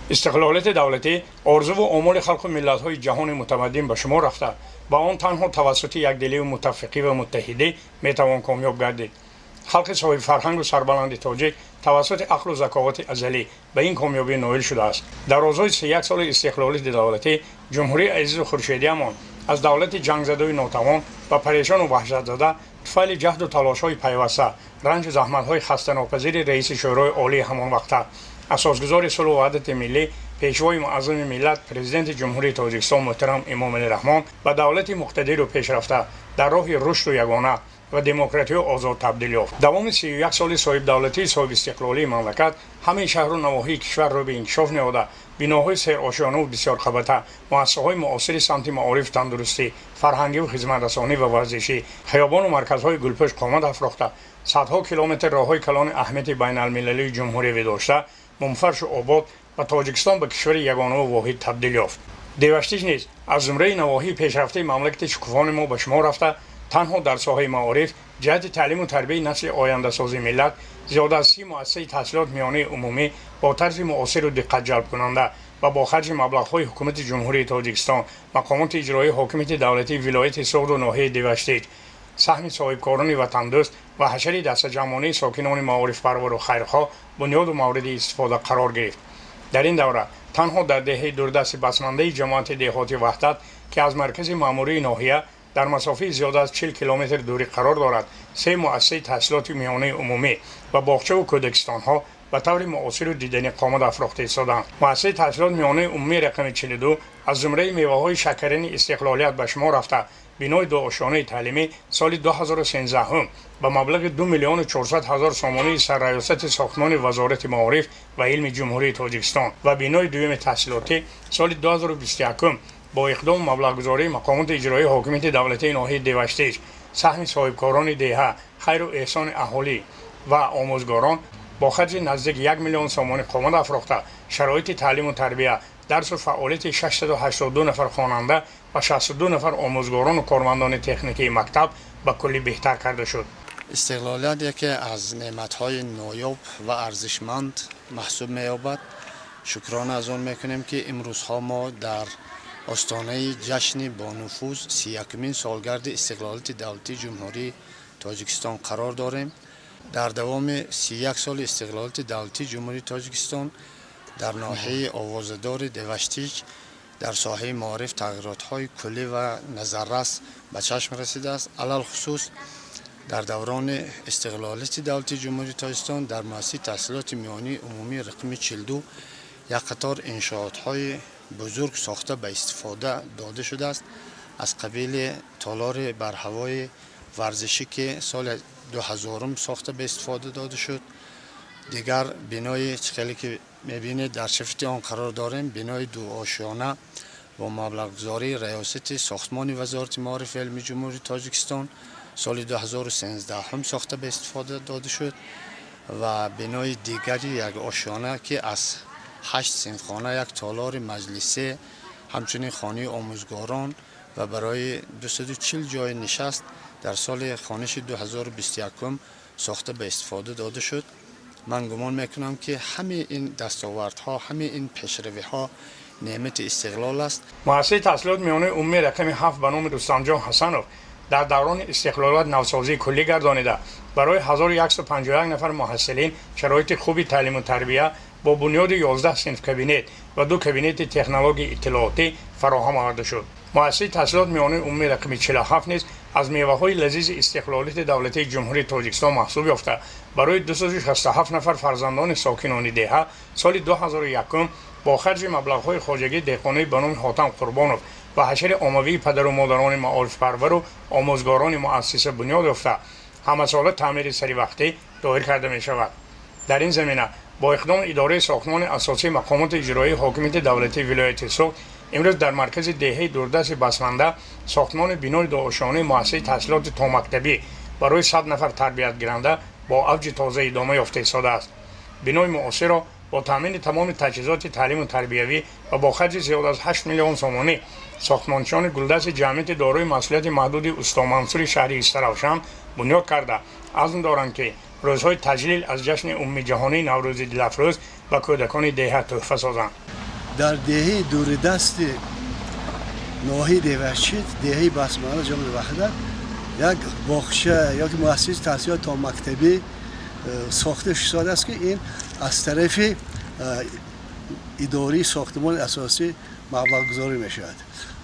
Истиқлолияти давлатӣ орзуву омоли халқу миллатҳои ҷаҳони мутамаддин ба шумор рафта, ба он танҳо тавассути якдилию муттафиқӣ ва муттаҳидӣ метавон комёб гардид. Халқи соҳибфарҳангу сарбаланди тоҷик тавассути ақлу заковати азалӣ ба ин комёбӣ ноил шудааст. Дар розҳои 31 соли истиқлолияти давлатӣ ҷумҳурии азизу хуршедиамон аз давлати ҷангзадаю нотавон ва парешону ваҳшатзада туфайли ҷаҳду талошҳои пайваста, ранҷу заҳматҳои хастанопазири раиси Шӯрои Олии ҳамонвақта, асосгузори сулҳу ваҳдати миллӣ, пешвои муаззами миллат, Президенти Ҷумҳурии Тоҷикистон муҳтарам Эмомалӣ Раҳмон ба давлати муқтадиру пешрафта дар роҳи рушду ягона ва демократию озод табдил ёфт. Давоми 31 соли соҳибдавлатии соҳибистиқлолии мамлакат ҳамаи шаҳру навоҳии кишвар рӯ ба инкишоф ниҳода, биноҳои серошёнаву бисёрқабата, муассисаҳои муосири самти маориф, тандурустӣ, фарҳангиву хизматрасонӣ ва варзишӣ, хиёбону марказҳои гулпӯш қомат афрохта, садҳо километр роҳҳои калони аҳамияти байналмилалии ҷумҳуриявӣ дошта, мумфаршу обод ва Тоҷикистон ба кишвари ягонаву воҳид табдил ёфт. Деваштич низ аз зумраи навоҳии пешрафтаи мамлакати шукуфони мо ба шумор рафта, танҳо дар соҳаи маориф ҷиҳати таълиму тарбияи насли ояндасози миллат зиёда аз 30 муассисаи таҳсилот миёнаи умумӣ бо тарзи муосиру диққатҷалбкунанда ва бо харҷи маблағҳои Ҳукумати Ҷумҳурии Тоҷикистон, мақомоти иҷроии ҳокимияти давлатии вилояти Суғду ноҳияи Деваштич, саҳми соҳибкорони ватандӯст ва ҳашари дастаҷамъонии сокинони маорифпарвару хайрхоҳ бунёду мавриди истифода қарор гирифт. Дар ин давра танҳо дар деҳаи дурдасти басмандаи ҷамоати деҳоти Ваҳдат, ки аз маркази маъмурии ноҳия дар масофаи зиёда аз 40 километр дурӣ қарор дорад, се муассисаи таҳсилоти миёнаи умумӣ ва боғчаву кӯдакистонҳо ба таври муосиру диданӣ қомат афрохта истоданд. Муассисаи таҳсилоти миёнаи умумии рақами 42 аз зумраи меваҳои шакарини истиқлолият ба шумор рафта, бинои дуошёнаи таълимӣ соли 2013 ба маблағи 2 миллиону 400 ҳазор сомонии сарраёсати сохтмони Вазорати маориф ва илми Ҷумҳурии Тоҷикистон ва бинои дуюми таҳсилотӣ соли 2021 бо иқдому маблағгузории мақомоти иҷроии ҳокимияти давлатии ноҳияи Деваштич, саҳми соҳибкорони деҳа, хайру эҳсони аҳолӣ ва омӯзгорон бо харҷи наздик 1 миллион сомонӣ қомат афрохта, шароити таълиму тарбия, дарсу фаъолияти 682 нафар хонанда ва 62 нафар омӯзгорону кормандони техникии мактаб ба куллӣ беҳтар карда шуд. Истиқлолият яке аз неъматҳои ноёб ва арзишманд маҳсуб меёбад. Шукрона аз он мекунем, ки имрӯзҳо мо дар остонаи ҷашни бонуфуз, 31-умин солгарди истиқлолияти давлатии Ҷумҳурии Тоҷикистон қарор дорем. Дар давоми 31 соли истиқлолияти давлатии Ҷумҳурии Тоҷикистон дар ноҳияи овозадори Деваштич дар соҳаи маориф тағйиротҳои куллӣ ва назаррас ба чашм расидааст. Алалхусус, дар даврони истиқлолияти давлатии Ҷумҳурии Тоҷикистон дар муассисаи таҳсилоти миёнии умумии рақами 42 як қатор иншоотҳои бузург сохта ба истифода дода шудааст, аз қабили толори барҳавои варзишӣ, ки соли 2000-ум сохта ба истифода дода шуд. Дигар бинои хеле, ки мебинед, дар шифти он қарор дорем, бинои дуошёна бо маблағгузории раёсати сохтмони Вазорати маориф ва илми Ҷумҳурии Тоҷикистон соли 2013 сохта ба истифода дода шуд ва бинои дигари якошёна, ки аз ҳашт синфхона, як толори маҷлисӣ, ҳамчунин хонаи омӯзгорон ва барои 240 ҷои нишаст дар соли хониши 2021 сохта ба истифода дода шуд. Ман гумон мекунам, ки ҳамаи ин дастовардҳо, ҳамаи ин пешравиҳо неъмати истиқлол аст. Муассисаи таҳсилоти миёнаи умумии рақами 7 ба номи Рустамҷон Ҳасанов дар даврони истиқлолият навсозии куллӣ гардонида, барои 1151 нафар муҳассилин шароити хуби таълиму тарбия бо бунёди 11 синфкабинет ва ду кабинети технологияи иттилоотӣ фароҳам оварда шуд. Муассисаи таҳсилоти миёнаи умумии рақами 47 низ аз меваҳои лазизи истиқлолияти давлатии Ҷумҳурии Тоҷикистон маҳсуб ёфта, барои 267 нафар фарзандони сокинони деҳа соли 2001 бо харҷи маблағҳои хоҷагии деҳқонӣ ба номи Ҳотам Қурбонов ва ҳашари оммавии падару модарони маорифпарвару омӯзгорони муассиса бунёд ёфта, ҳамасола таъмири саривақтӣ доир карда мешавад. Дар ин замина бо иқдоми идораи сохтмони асосии мақомоти иҷроии ҳокимияти давлатии вилояти Суғд имрӯз дар маркази деҳаи дурдасти басманда сохтмони бинои дуошёнаи муассисаи таҳсилоти томактабӣ барои 100 нафар тарбиятгиранда бо авҷи тоза идома ёфта истодааст. Бинои муосирро бо таъмини тамоми таҷҳизоти таълиму тарбиявӣ ва бо харҷи зиёд аз 8 миллион сомонӣ сохтмончиёни гулдасти ҷамъияти дорои масъулияти маҳдуди Устомансури шаҳри Истаравшан бунёд карда, азм доранд, ки рӯзҳои таҷлил аз ҷашни умумиҷаҳонии Наврӯзи дилафрӯз ба кӯдакони деҳа тӯҳфа созанд. Дар деҳаи дуридасти ноҳияи Деваштич, деҳаи Басмана, ҷамоати Ваҳдат, як боғча ёки муассисаи таҳсилоти томактабӣ сохта шудааст, ки ин аз тарафи идораи сохтмони асосӣ маблағгузорӣ мешавад.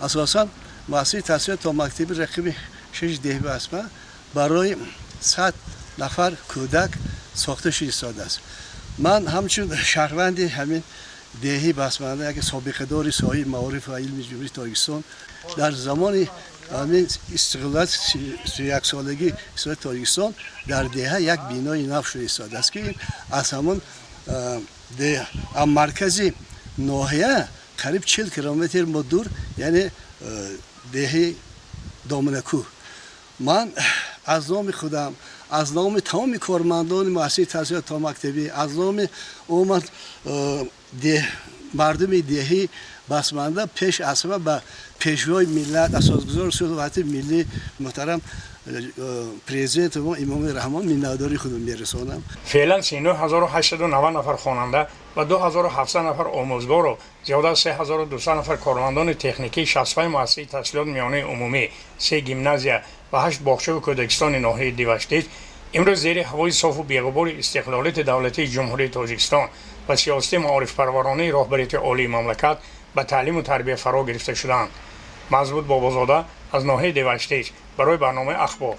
Асосан муассисаи таҳсилоти томактабӣ рақами 6 деҳаи Басмана барои 100 нафар кӯдак сохта шудааст. Ман ҳамчун шаҳрванди ҳамин деҳаи Басмана, яке собиқадори соҳаи маориф ва илми Ҷумҳурии Тоҷикистон, дар замони ҳамин истиқлолият, 31-солагии истиқлолияти Тоҷикистон, дар деҳа як бинои нав шуда истодааст, ки ин аз ҳамон маркази ноҳия қариб 40 километр мо дур, яъне деҳаи Доманакӯҳ. Ман аз номи худам, аз номи тамоми кормандони муассисаи таҳсилоти томактабӣ, аз номи умуман мардуми деҳаи Басманда пеш аз ҳама ба Пешвои миллат, Асосгузори сулҳу ваҳдати миллӣ, муҳтарам Президенти мо Эмомалӣ Раҳмон миннатдории худро мерасонам. Феълан 39 890 нафар хонанда ва 2700 нафар омӯзгору зиёда аз 3200 нафар кормандони техникии 65 муассисаи таҳсилоти миёнаи умумӣ, се гимназия ва ҳашт боғчаву кӯдакистони ноҳияи Деваштич имрӯз зери ҳавои софу беғубори истиқлолияти давлатии Ҷумҳурии Тоҷикистон ва сиёсати маорифпарваронаи роҳбарияти олии мамлакат ба таълиму тарбия фаро гирифта шудаанд. Мазбут Бобозода аз ноҳияи Деваштич барои барномаи Ахбор.